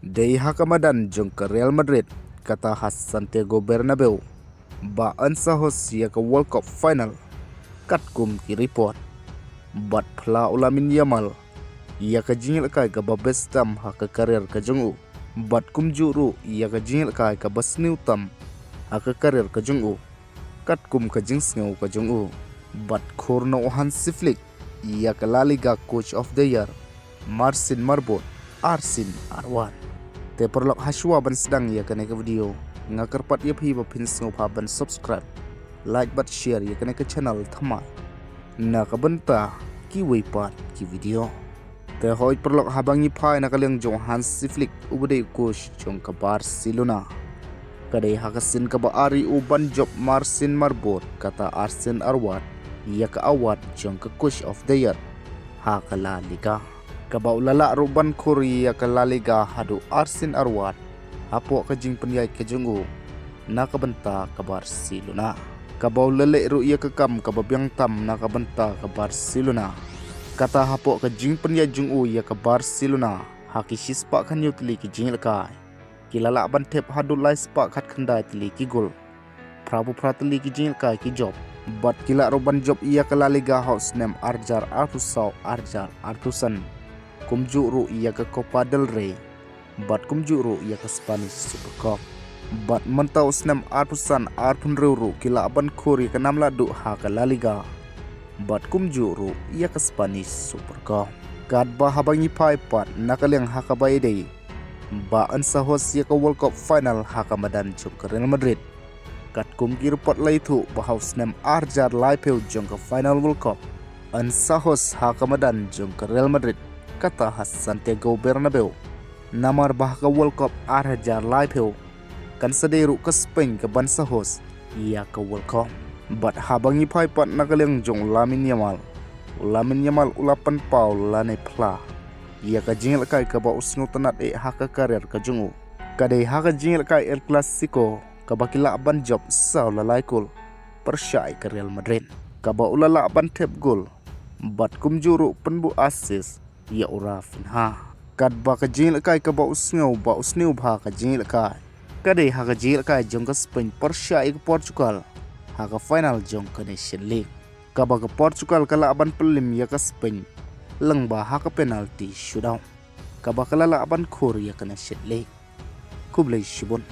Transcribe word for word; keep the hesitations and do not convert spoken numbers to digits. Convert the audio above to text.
Dei ha ka madan jong ka Real Madrid, kata ha Santiago Bernabeu, ba yn sa host ïa ka World Cup final, katkum ki report. Bad phla u Lamine Yamal ïa ka jingïalehkai kaba best tam ha ka career ka jong u, bad kumjuh ruh ïa ka jingïalehkai kaba sniew tam ha ka career ka jong u, katkum ka jingsngew ka jong u. Bad khur na u Hansi Flick ïa ka La Liga Coach of the Year, Marcin Marboth, arsin arwat. Te paralok, hashwa ban sdang ïa kane ka video, nga kyrpad ïa phi ba phin sngewbha ban subscribe, like bad share ïa kane ka channel thymmai, na ka bynta kiwei pat ki video. Te hooid paralok, haba ngi phai na ka liang jong u Hansi Flick, uba dei u coach jong ka Barcelona, ka dei ha ka sien kaba ar ïa u ban jop Marcin Marboth, kata arsin arwat, ïa ka award jong ka Coach of the Year ha ka La Liga. Kaba u la lah ruh ban khur ïa ka La Liga haduh arsin arwat hapoh ka jingpynïaid ka jong u na ka bynta ka Barcelona. Kaba u la leh ruh ïa ka kam kaba biang tam na ka bynta ka Barcelona, kata hapoh ka jingpynïaid jong u ïa ka Barcelona, ha ki shispah khathynñiew tylli ki jingïalehkai, ki la lah ban thep haduh laispah khatkhyndai tylli ki gol. Phra phew phra tylli ki jingïalehkai ki jop. Bad ki lah ruh ban jop ïa ka La Liga ha u snem arhajar arphew saw arhajar arphew san, kumjuh ruh ïa ka Copa del Rey, bad kumjuh ruh ïa ka Spanish Super Cup. Bad mynta u snem arphew san arphew hynriew ruh ki lah ban khur ïa ka nam lahduh ha ka La Liga, bad kumjuh ruh ïa ka Spanish Super Cup. Katba haba ngi phai pat na ka liang ha kaba ïadei ba yn sa host ïa ka World Cup final ha ka madan jong ka Real Madrid, katkum ki report la ïathuh ba ha u snem arhajar laiphew jong ka final World Cup yn sa host ha ka madan jong ka Real Madrid, kata ha Santiago Bernabeu. Namar ba ha ka World Cup arhajar laiphew kan sa dei ruh ka Spain kaban sa host ïa ka World Cup. Bad haba ngi phai pat na ka liang jong u Lamine Yamal, u Lamine Yamal u la pynpaw lane phla ïa ka jingïalehkai kaba u sngewtynnad eh ha ka career ka jong u, ka dei ha ka jingïalehkai El Clasico kaba ki lah ban jop saw la lai kol pyrshah ïa ka Real Madrid, kaba u la lah ban thep gol, bad kumjuh ruh pynbuh assist ïa u Raphinha. Katba ka jingïalehkai kaba u sngew ba u sniew bha ka jingïalehkai, ka dei ha ka jingïalehkai jong ka Spain pyrshah ïa ka Portugal ha ka final jong ka Nation League, kaba ka Portugal ka lah ban pynlem ïa ka Spain lyngba ha ka penalty shootout, kaba ka la lah ban khur ïa ka Nation League. Khublei shibun.